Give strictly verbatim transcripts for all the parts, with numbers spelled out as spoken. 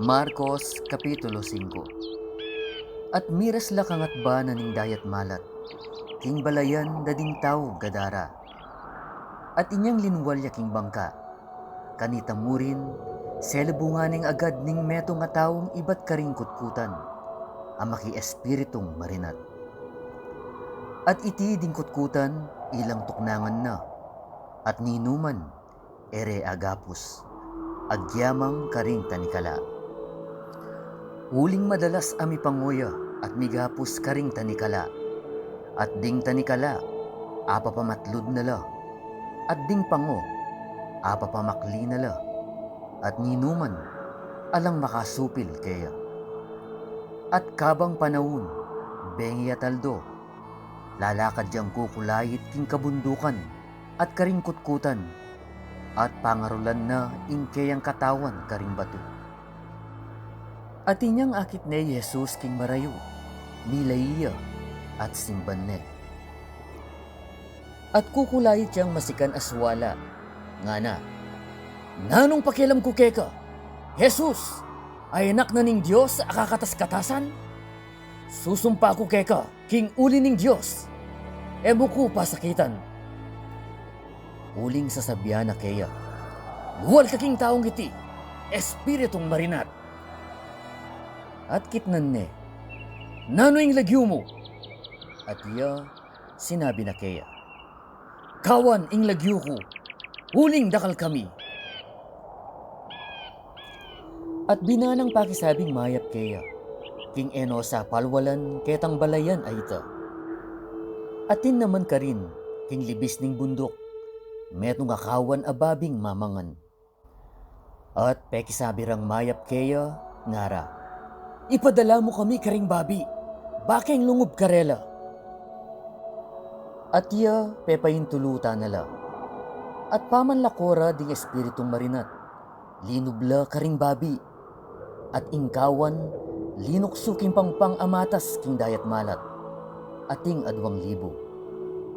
Marcos Kapitulo singko. At miras la kangatba na ning Dayat Malat, king balayan da ding taung Gadara. At inyang linwal ya king bangka, kanita murin, selubungan ne agad ning metung a taung ibat karing kutkutan, a maki espiritung marinat. At iti ding kutkutan, ilang tuknangan na, at ninuman, e re agapus, agyamang karing tanikala. Uling madalas a mipangu ya at migapus karing tanikala, at ding tanikala, apapamatlud na la, at ding pangu, apapamakli na la, at ninuman, alang makasupil keya. At kabang panaun, bengi at aldo, lalakad yang kukulait king kabundukan, at karing kutkutan, at pangarulan na ing keyang katawan karing batu. At inyang akit ne i Jesus king marayu, milai ya, at simban ne. At kukulait yang masikan a suala, ngana, "Nanung pakialam ku keka, Jesus, a Anak na ning Dios a kakatas-katasan? Susumpa ku keka king uli ning Dios, e mu ku pasakitan." Uling sasabian na keya, "Lual ka king taung iti, espiritung marinat!" At kitnan ne, "Nanu ing lagyu mu?" At iya sinabi na keya, "Kawan ing lagyu ku, uling dakal kami." At binanang pakisabing mayap keya, king e no sa palwalan ketang balayan a ita. Atin naman karin, king libis ning bunduk, metung a kawan a babing mamangan. At pekisabi rang mayap keya, ngara, "Ipadala mu kami karing babi, bakeng lungub karela." At iya pepaintulutan na la. At pamanlako ra ding espiritung marinat, linub la karing babi. At ing kawan, linuksu king pangpang a matas king Dayat Malat, ating adwang libu,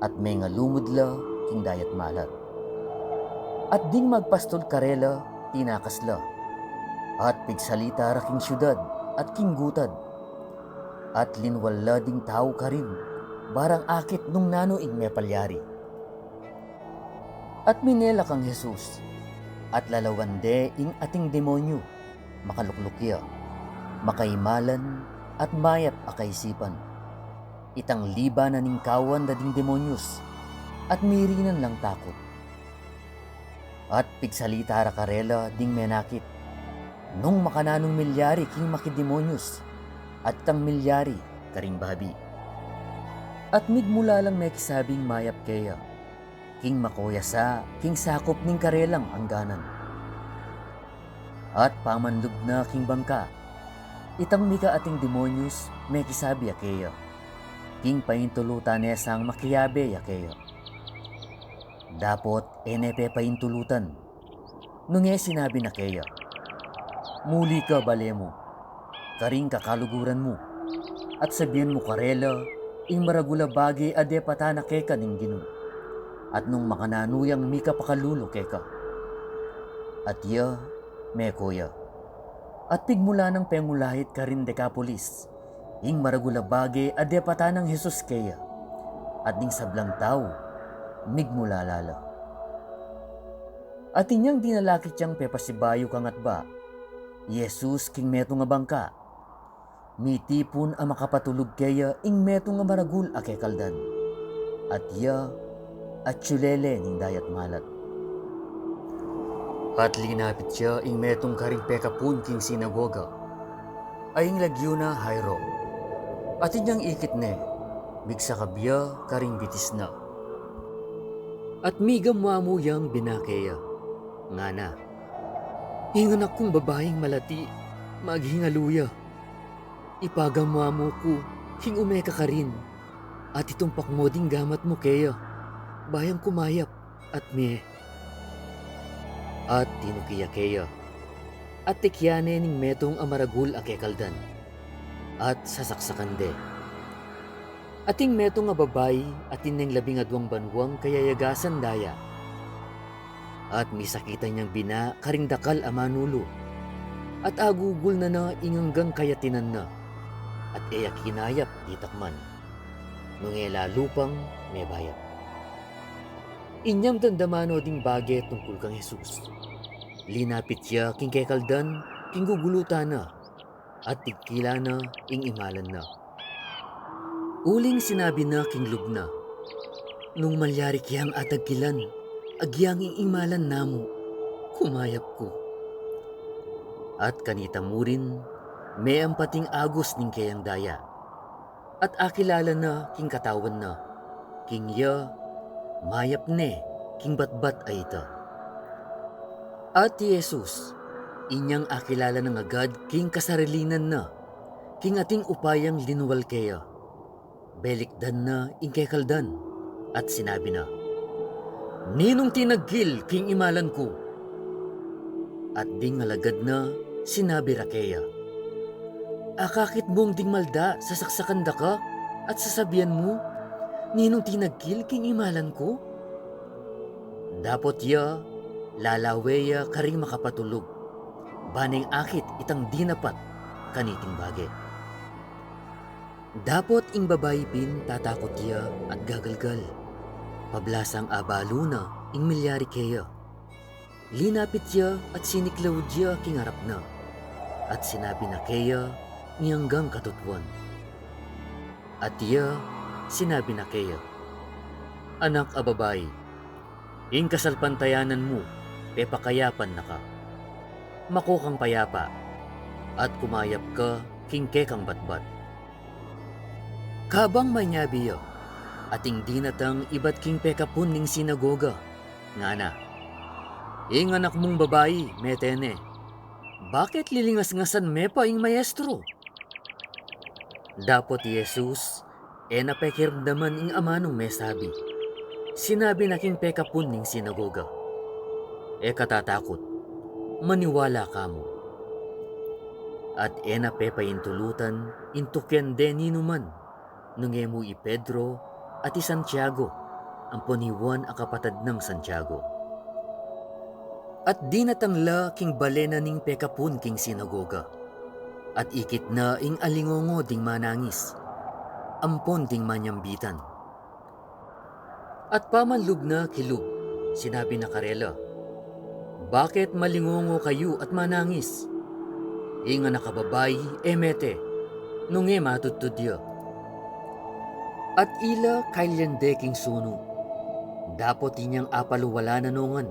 at mengalumud la king Dayat Malat. At ding magpastul karela, tinakas la, at pigsalita ra king siudad at king gutad, at linwal la ding tau karin, barang akit nung nanu ing mepalyari. At mine la kang Jesus, at lalawan de ing ating demonyu, makalukluk ya, makaimalan, at mayap a kaisipan. Itang liban na ning kawan da ding demonyus, at mirinan lang takut. At pigsalita ra karela ding menakit, nung makananung milyari king maki demonyus, at itang milyari karing babi. At migmula lang mekisabing mayap keya, king makoyasa king sakup ning karelang angganan. At pamanlub na king bangka, itang mika ating demonyus mekisabi ya keya, king paintulutan ne sang makiyabe ya keya. Dapot e ne pepaintulutan. Nung e sinabi na keya, "Muli ka bale mu, karing kakaluguran mu, at sabian mu karela ing maragul a bage a depatan na keka ning Ginu, at nung makananu yang mika pakalulu keka." At iya, meko ya. At pigmula nang pengulahit karin Decapolis ing maragul a bage a depatan nang Jesus keya, at ding sablang tau migmula la la. At inyang dinalakit yang pepasibayu kangatba i Jesus king metung a bangka, mitipun a makapatulug keya ing metung a maragul a kekaldan. At iya, atyu le le ning Dayat Malat. At linapit ya ing metung karing pekapun king sinagoga, a ing lagyu na Jairo. At inyang ikit ne, migsakab ya karing bitis na. At migamuamu yang binake ya, ngana, "Ing anak kung babaing malati, maghingalu ya. Ipagamuamu ku king ume ka karin, at itumpak mu ding gamat mu keya, ba yang kumayap at mie." At tinuki ya keya, at tikyan ne ning metung a maragul a kekaldan, at sasaksakan de. At ing metung a babai atin neng labing adwang banuang kayayagasan daya. At misakitan yang bina karing dakal a manulu, at agugulnan na ing anggang kayatinan na, at e ya kinayap ditak man, nung e lalu pang mebayat. Inyang damdaman no ding bage tungkul kang Jesus, linapit ya king kekaldan king gugulutan na, at tigkilan na ing imalan na. Uling sinabi na king lub na, "Nung malyari kayang atagkilan agyang ing imalan namu, kumayap ku." At kanita murin, meampat ing agus ning keyang daya, at akilala na king katawan na, king ya mayap ne king batbat a ita. At i Jesus, inyang akilala nang agad king kasarilinan na, king ating upayang linual keya, belikdan na ing kekaldan, at sinabi na, "Ninung tinagkil king imalan ku?" At ding alagad na sinabi ra keya, "Akakit mung ding malda sasaksakan da ka, at sasabian mu, 'Ninung tinagkil king imalan ku?'" Dapot ya lalawe ya karing makapatulug, ba neng akit itang dinapat kaniting bage. Dapot ing babai pin tatakut ya at gagalgal, pablasang abalu na ing milyari keya. Linapit ya at siniklaud ya king arap na, at sinabi na keya ing anggang katutuan. At ya sinabi na keya, "Anak a babai, ing kasalpantayanan mu pepakayapan na ka. Mako kang payapa, at kumayap ka king kekang batbat." Kabang manyabi ya, ating dinatang ibat king pekapun ning sinagoga, ngana, "Ing anak mung babai mete ne. Bakit lilingasngasan me pa ing maestro?" Dapot i Jesus, e na pekiramdaman ing amanung mesabi, sinabi na king pekapun ning sinagoga, "E ka tatakut, maniwala ka mu." At e na pepaintulutan ing tukian de ninuman, nung e mu i Pedro at i Santiago ampon i Juan a kapatad nang Santiago. At dinatang la king bale na ning pekapun king sinagoga, at ikit na ing alingongo ding manangis ampon ding manyambitan. At pamanlub na kilub, sinabi na karela, "Bakit malingongo kayu at manangis? Ing anak a babai e mete, nung e matudtud ya." At ila kailyan de king sunu. Dapot inyang apaluwalan na nongan,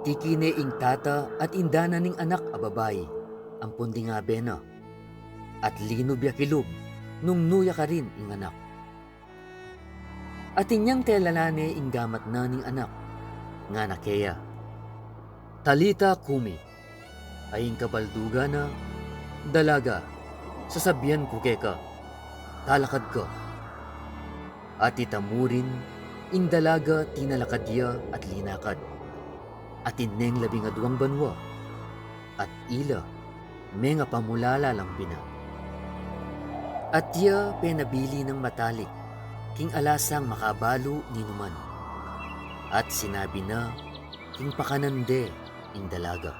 tiki ne ing tata at inda na ning anak a babai ampon ding abe na. At linub ya kilub nung nu ya karin ing anak. At inyang telanan ne ing gamat na ning anak, ngana keya, "Talita kumi," a ing kabaldugan na, "Dalaga, sasabian ku keka, talakad ka." At ita murin, ing dalaga tinalakad ya at linakad. Atin neng labing aduang banua, at ila mengapamulala lang bina. At ya penabili nang matalik king alasang makabalu ninuman. At sinabi na king pakanan de ing dalaga,